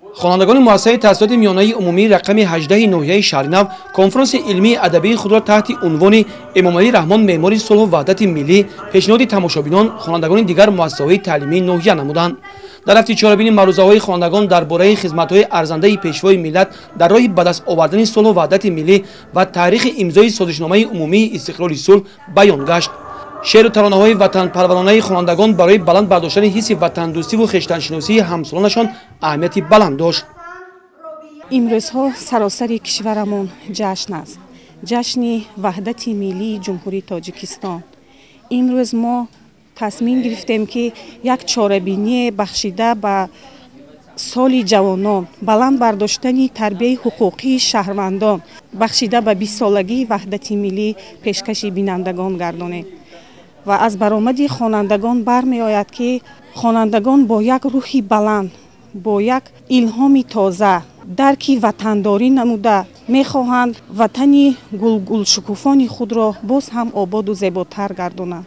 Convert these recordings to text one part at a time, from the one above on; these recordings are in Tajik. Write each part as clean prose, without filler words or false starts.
Хонандагони муассисаи таҳсилоти миёнаи умумии рақами 18 ноҳияи Шаҳринав конфронси илмии адабии худро таҳти унвони «Эмомалӣ Раҳмон меъмори сулҳу ваҳдати миллӣ» пешниҳоди тамошобинон, хонандагони дигар муассисаҳои таълимии ноҳия намуданд. Дар рафти чорабинӣ маърузаҳои хонандагон дар бораи хизматҳои арзандаи пешвои миллат дар роҳи ба даст овардани сулҳу ваҳдати миллӣ ва таърихи имзои созишномаи умумии истиқлоли сулҳ баён гашт. Шеъру таронаҳои ватанпарваронаи хонандагон барои баланд бардоштани ҳисси ватандӯстиву хештаншиносии ҳамсолонашон аҳамияти баланд дошт. Имрӯзҳо саросари кишварамон ҷашн аст, ҷашни ваҳдати миллии Ҷумҳурии Тоҷикистон. Имрӯз мо тасмим гирифтем, ки як чорабиние бахшида ба соли ҷавонон, баланд бардоштани тарбияи ҳуқуқии шаҳрвандон, бахшида ба 20-солагии ваҳдати миллӣ пешкаши бинандагон гардонем. Ва аз баромади хонандагон бармеояд, ки хонандагон бо як рӯҳи баланд, бо як илҳоми тоза дарки ватандорӣ намуда, мехоҳанд ватани гулгулшукуфони худро боз ҳам ободу зеботар гардонанд.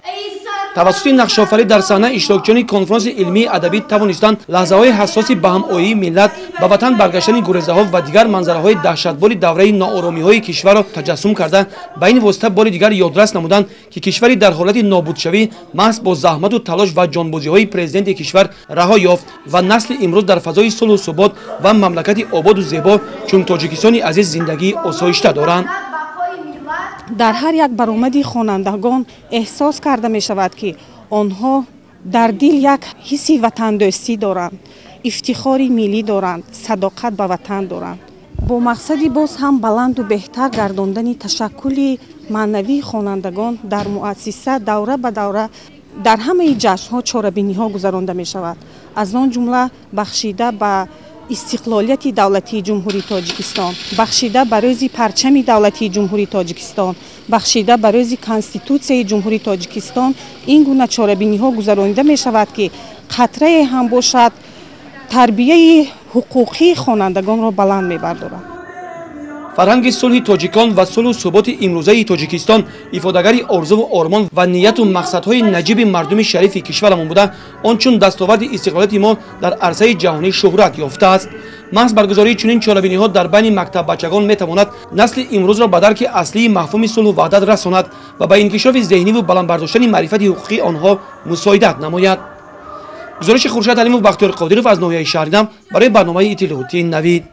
Тавассути нақшофарӣ дар саҳна иштирокчиёни конфронси илмии адабӣ тавонистанд лаҳзаҳои ҳассоси баҳамоии миллат, ба ватан баргаштани гурезаҳо ва дигар манзараҳои даҳшатбори давраи нооромиҳои кишварро таҷассум карда, ба ин восита бори дигар ёдрас намуданд, ки кишвари дар ҳолати нобудшавӣ маҳз бо заҳмату талош ва ҷонбозиҳои президенти кишвар раҳо ёфт ва насли имрӯз дар фазои сулҳу субот ва мамлакати ободу зебо чун Тоҷикистони азиз зиндагии осоишта доранд. Дар ҳар як баромади хонандагон эҳсос карда мешавад, ки онҳо дар дил як ҳисси ватандӯстӣ доранд, ифтихори миллӣ доранд, садоқат ба ватан доранд. Бо мақсади боз ҳам баланду беҳтар гардондани ташаккули маънавии хонандагон дар муассиса давра ба давра дар ҳамаи ҷашнҳо чорабиниҳо гузаронда мешавад, аз он ҷумла бахшида ба истиқлолияти давлатии Ҷумҳурии Тоҷикистон, бахшида ба рӯзи парчами давлатии Ҷумҳурии Тоҷикистон, бахшида ба рӯзи Конститутсияи Ҷумҳурии Тоҷикистон. Ин гуна чорабиниҳо гузаронида мешавад, ки қатрае ҳам бошад, тарбияи ҳуқуқии хонандагонро баланд мебардорад. Фарҳанги сулҳи тоҷикон ва сулҳу суботи имрӯзаи Тоҷикистон ифодагари орзуву ормон ва нияту мақсадҳои наҷиби мардуми шарифи кишварамон буда, он чун дастоварди истиқлолияти мо дар арсаи ҷаҳонӣ шӯҳрат ёфтааст. Маҳз баргузории чунин чорабиниҳо дар байни мактаббачагон метавонад насли имрӯзро ба дарки аслии мафҳуми сулҳу ваҳдат расонад ва ба инкишофи зеҳниву баланд бардоштани маърифати ҳуқуқии онҳо мусоидат намояд. Гузориши Хуршед Алимов, Бахтиёр Қодиров аз ноҳияи Шаҳринав барои барномаи иттилоотии «Навид».